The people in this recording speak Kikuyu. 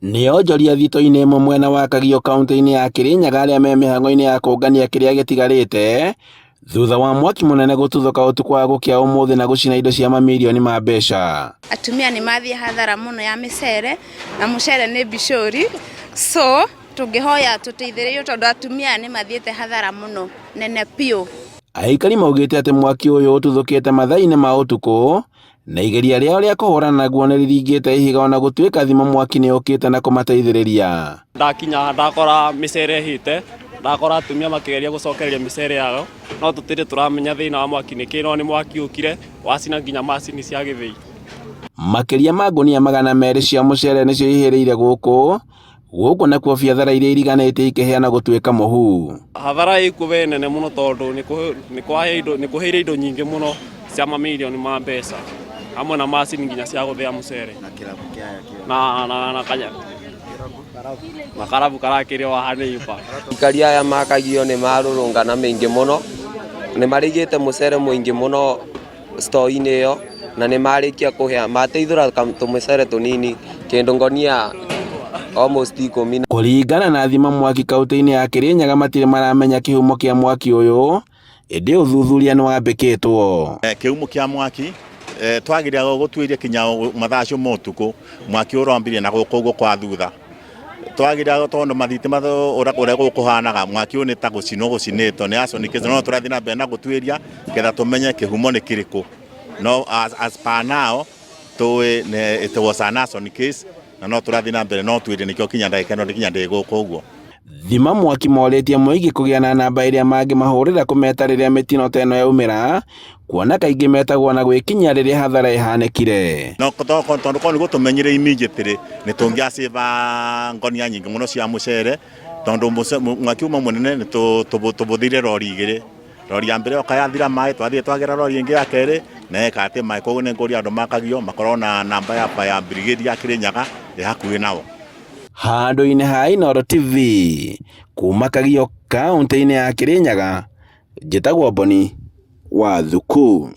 Nĩ onjoria thito-inĩ ĩmwe mwena wa Kagio kaunti-inĩ ya Kirinyaga arĩa me mĩhang'o-inĩ ya kũngania kĩrĩa gĩtigarĩte thutha wa mwaki mũnene gũtuthũka ũtukũ wa gũkĩa ũmũthĩ na gũcina indo cia mamirioni ma mbeca. Atumia nĩ mathiĩ hathara mũno ya mĩcere na mũcere nĩ mbicũri, so tũngĩhoya tũteithĩrĩrio tondũ atumia nĩ mathiĩte hathara mũno nene biũ. Aikari maugĩte atĩ mwaki ũyũ ũtuthũkĩte mathaa-inĩ ma ũtukũ na igeria rĩao rĩa kũhũrana naguo nĩ rĩringĩte ihiga ona gũtuĩka thimo mwaki nĩ ũkĩte na kũmateithĩrĩria. Ndakinya ndakora mĩcere ĩhĩte, ndakora atumia makĩgeria gũcokereria mĩcere yao, no tũtirĩ tũramenya thĩna wa mwaki nĩkĩ, no nĩ mwaki ũkire wacina nginya macini cia gĩthĩi. Makĩria ma ngũnia 200 cia mũcere nĩcio ihĩrĩire gũkũ, gũkũ nakuo biathara iria iriganĩtie ikĩhĩa na gũtuĩka mũhu. Hathara ĩkuo we nene mũno tondũ nĩ kũhĩire indo nyingĩ mũno cia mamirioni ma mbeca hamwe na macini nginya cia gũthĩa mũcere na na na kanya na karabu karakĩrĩ o haha neighbor. Aikari aya makagio nĩ marũrũngana mĩingĩ mũno, nĩ marĩigĩte mũcere mũingĩ mũno store-inĩ ĩyo na nĩ marĩkia kũhĩa mateithũra tũmĩcere tũnini kĩndũ ngonia almost 10. Kũringana na thima mwaki kaunti-inĩ ya Kirinyaga matirĩ maramenya kĩhumo kĩa mwaki ũyũ, ĩndĩ ũthuthuria nĩ wambĩkĩtwo. Kĩhumo kĩa mwaki twageria gũtuĩria kinya mathaa acio ma ũtukũ, mwaki ũrambirie na gũkũ ũguo kwa thutha. Twageria tondũ mathitima ũrĩa gũkũhanaga mwaki ũyũ nĩ ta gũcinwo gũcinĩtwo nĩ arson case, no tũrathiĩ na mbere na gũtuĩria getha tũmenye kĩhumo nĩ kĩrĩkũ. No as per now tũĩ it was an arson case na no tũrathiĩ na mbere no tuĩrie nĩkĩo kinya ndagĩka ĩno kinya ndĩ gũkũ ũguo. Thima mwaki morĩtie mũingĩ kũgĩa na namba ĩrĩa mangĩmahũrĩra kũmeta rĩrĩa mĩtino ta ĩno yaumĩra, kuona kaingĩ metagwo na gwĩkinyia rĩrĩa hathara ĩhanĩkire. No tondũ korwo nĩguo tũmenyire immediately nĩ tũngĩacĩba ngonia nyingĩ mũno cia mũcere tondũ mwaki uma mũnene nĩ tũbũthĩire rori igĩrĩ. Rori ya mbere yoka yathira maĩ twathiĩ twagĩra rori ĩngĩ ya kerĩ na ĩka atĩ maĩ, koguo nĩ ngũria andũ makagio makorwo na namba ya fire brigade ya Kirinyaga ĩ hakuhĩ nao. Handũ-inĩ ha Inooro TV, kuma Kagio kaunti-inĩ ya Kirinyaga, njĩtagwo Boni wa Thuku.